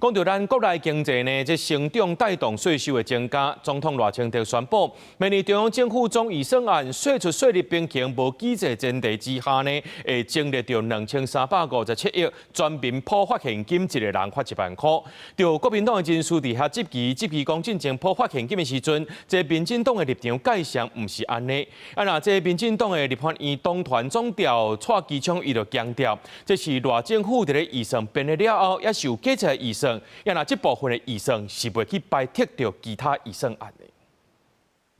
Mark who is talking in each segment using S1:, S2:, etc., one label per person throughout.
S1: 講到咱國內經濟呢，這成長帶動稅收的增加。總統賴清德宣布，明年中央政府總預算案歲出稅入平衡無基數前提之下呢，會增列著2357億，全民普發現金，一個人發1萬箍。著國民黨的人士佇遐質疑，質疑講進前普發現金的時陣，這民進黨的立場界線毋是按呢。啊，若這民進黨的立法院黨團總召蔡其昌伊就強調，這是賴政府佇咧預算編的了後，猶是有價值的預算，也若這部分的預算是袂去排斥著其他預算案的。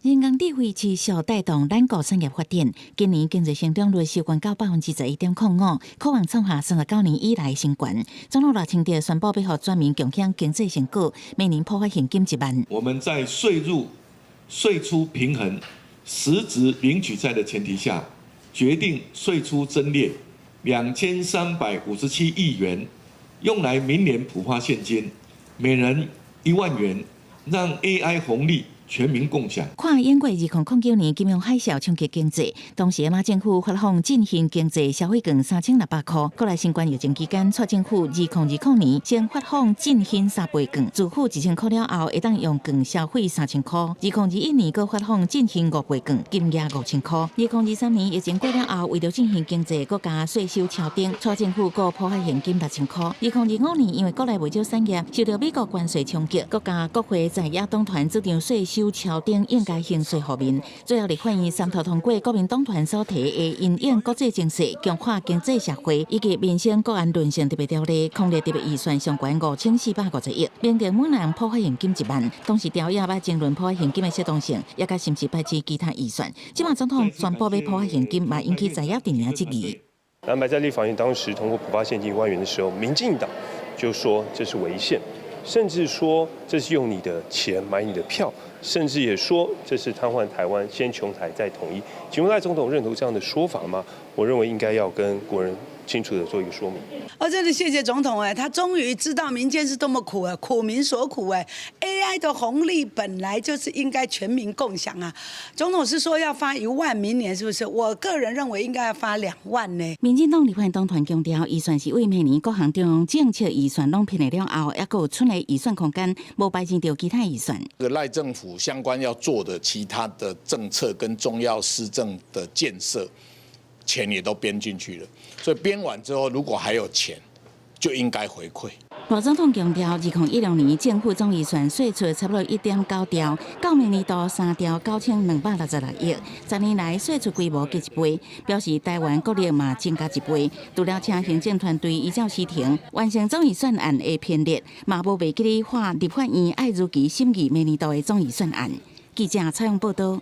S2: 人工智慧持續帶動咱國產業發展。今年經濟成長率收懸到11.05%，可望創下39年以來新高。總統賴清德宣布，欲予全民共享經濟成果，每年普發現金1萬。
S3: 我們在稅入稅出平衡、實質零舉債的前提下，決定歲出增列2357億元，用來明年普發現金，每人1萬元，讓 AI 紅利全民共享。
S2: 看英國2009年金融海嘯衝擊經濟，當時馬政府發放振興經濟消費券3600箍。過來新冠疫情期間，蔡政府2020年先發放振興三倍券，自付1000箍了後，會當用券消費3000箍。2021年閣發放振興五倍券，金額5000箍。2023年疫情過了後，為著振興經濟，閣加稅收調整，蔡政府閣普發現金6000箍。2025年因為國內袂少產業受到美國關稅衝擊，閣加國會在野黨團主張稅收調整應該輕稅予民，最後立法院三讀通過國民黨團所提的因應國際情勢、強化經濟社會以及民生國安韌性特別條例，空列特別預算上懸5450億，明定每人普發現金1萬。當時朝野欲爭論普發現金的適當性，也佮是毋是排斥其他預算。這馬總統宣布欲普發現金，嘛引起在野陣營質疑。
S4: 藍白在立法院當時通過普發現金1萬元的時候，民進黨就說這是違憲。甚至說這是用你的錢買你的票，甚至也說這是癱瘓台灣，先窮台再統一。請問賴總統認同這樣的說法嗎？我認為應該要跟國人清楚的做一個說明。
S5: 哦，真的謝謝總統哎，他終於知道民間是多麼苦啊，苦民所苦哎。AI 的紅利本來就是應該全民共享啊。總統是說要發1萬，明年是不是？我個人認為應該要發2萬呢。
S2: 民進黨立法黨團強調，預算是為明年各項中央政策預算攏編了後，猶閣有剩的預算空間，無排斥著其他預算。
S6: 這個賴政府相關要做的其他的政策跟重要施政的建設，錢也都編進去了，所以編完之後，如果還有錢，就應該回饋。
S2: 賴總統強調，2016年政府總預算歲出差不多1.9兆，到明年度3兆9266億，10年來歲出規模加一倍，表示台灣國力嘛增加一倍。除了請行政團隊依照時程完成總預算案的編列，嘛無袂記咧喊立法院愛如期審議明年度的總預算案。記者採訪報道。